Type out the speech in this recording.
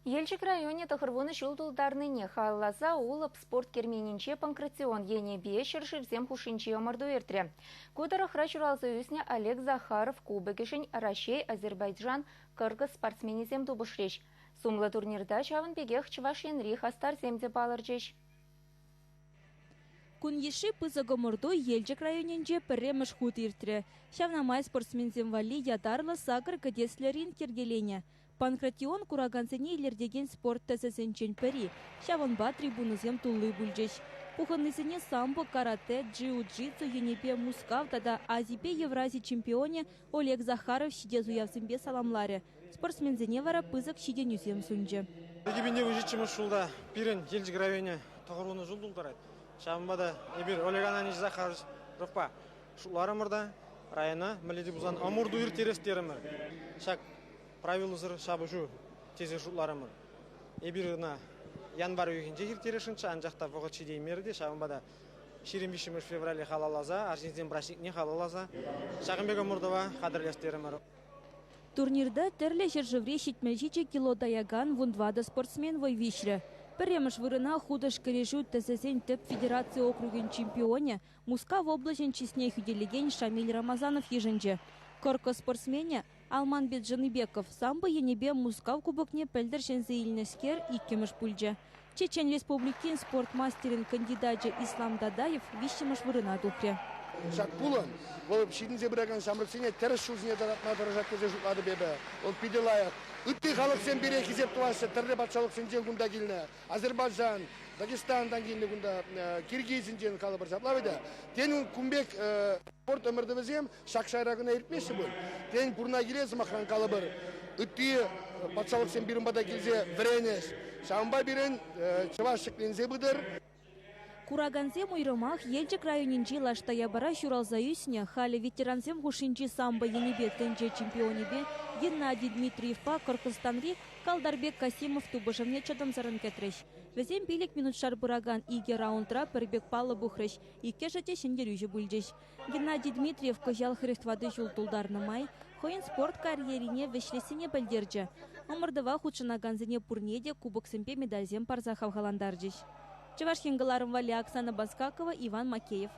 Елчӗк районӗ 90 ҫул тултарнине халалласа Улӑп спорт керменӗнче панкратион енӗпе ҫӗршывсем хушшинчи ӑмӑрту иртрӗ. Ку тӑрӑхра ҫуралса ӳснӗ Олег Захаров кубокӗшӗн Раҫҫей, Азербайджан, Кӑркӑс спортсменӗсем тупӑшрӗҫ. Сумлӑ турнирта ҫавӑн пекех Чӑваш Енри хастарсем те палӑрчӗҫ. Кун йышши пысӑк ӑмӑрту Елчӗк районӗнче пӗрремӗш хут иртрӗ. Ҫавна май спортсменсем валли ятарлӑ сакӑр кӗтеслӗ ринг йӗркеленӗ. Панкратион куракансене илӗртекен спорт тӗсӗсенчен пӗри, ҫавӑнпа трибунӑсем тулли пулчӗҫ. Пухӑннисене самбо, каратэ, джиу-джитсу енӗпе Мускав тата Азипе Еврази чемпионӗ Олег Захаров ҫитес уявсемпе саламларӗ, спортсменсене вара пысӑк ҫитӗнӳсем сунчӗ. 2017 ҫулта пирӗн Елчӗк районӗ 90 ҫул тултарать. Ҫавӑнпа та эпир Олег Ананьевич Захаровпа шутларӑмӑр та района мӗнле те пулсан ӑмӑрту ирттерес терӗмӗр. Ҫак правилӑсӑр ҫапӑҫу тесе шутларӑмӑр. Эпир ӑна январь уйӑхӗнче ирттересшӗнччӗ, анчах та вӑхӑт ҫитеймерӗ те, ҫавӑнпа та 23 феврале халалласа, арҫынсен праҫникне халалласа ҫакӑн пек ӑмӑртӑва хатӗрлес терӗмӗр. Турнирта тӗрлӗ ҫӗршыври 77 кило таякан 14 спортсмен вӑй виҫрӗ. Пӗрремӗш вырӑна хутӑш кӗрешӳ тӗсӗсен тӗп федераци округӗн чемпионӗ, Мускав облаҫӗн чысне хӳтӗлекен Шамиль Рамазанов йышӑнчӗ. Кӑркӑс спортсменӗ Алманбет Жанибеков самбо енӗпе Мускав кубокне пӗлтӗр ҫӗнсе илнӗскер иккӗмӗш пулчӗ. Чечен Республикин спорт мастерӗн кандидачӗ Ислам Дадаев виҫҫӗмӗш вырӑна тухрӗ. Ҫак пулӑм вӑл ҫитӗнсе пыракан ҫамрӑксене тӗрӗс ҫул ҫине тӑратма тӑрӑшать тесе шутлатӑп эпӗ. Вӑл питӗ лайӑх. Ытти халӑхсем пире хисеп тӑваҫҫӗ, тӗрлӗ патшалӑхсенчен кунта килнӗ. Азербайджан, Дагестантан килнӗ кунта, Киргизинчен калӑпӑр ҫапла вӗт. Тен, кун пек спорт ӑмӑртӑвӗсем ҫак шайра кӑна иртмеҫҫӗ пуль. Тен, пурӑна киле, сӑмахран калӑпӑр, ытти патшалӑхсем пирӗн пата килсе вӗренӗҫ. Ҫавӑнпа пирӗн чӑваш ҫӗкленсе пытӑр. Куракансем уйрӑмах Елчӗк районӗнчи Лаш Таяпара ҫуралса ӳснӗ, халӗ ветерансем хушшинчи самбо енӗпе тӗнче чемпионӗпе Геннадий Дмитриевпа Кӑркӑсстанри Калдарбек Касимов тупӑшӑвне чӑтӑмсӑррӑн кӗтрӗҫ. Вӗсем пилӗк минутшар пыракан икӗ раундра пӗр пек паллӑ пухрӗҫ, иккӗшӗ те ҫӗнтерӳҫӗ пулчӗҫ. Геннадий Дмитриев кӑҫал 44 ҫул тултарнӑ май хӑйӗн спорт карьерине вӗҫлессине пӗлтерчӗ. Ӑмӑртӑва хутшӑнакансене пурне те кубоксемпе медальсем парса хавхалантарчӗҫ. Чӑваш Ен кӑларӑм валли Оксана Баскакова, Иван Макеев.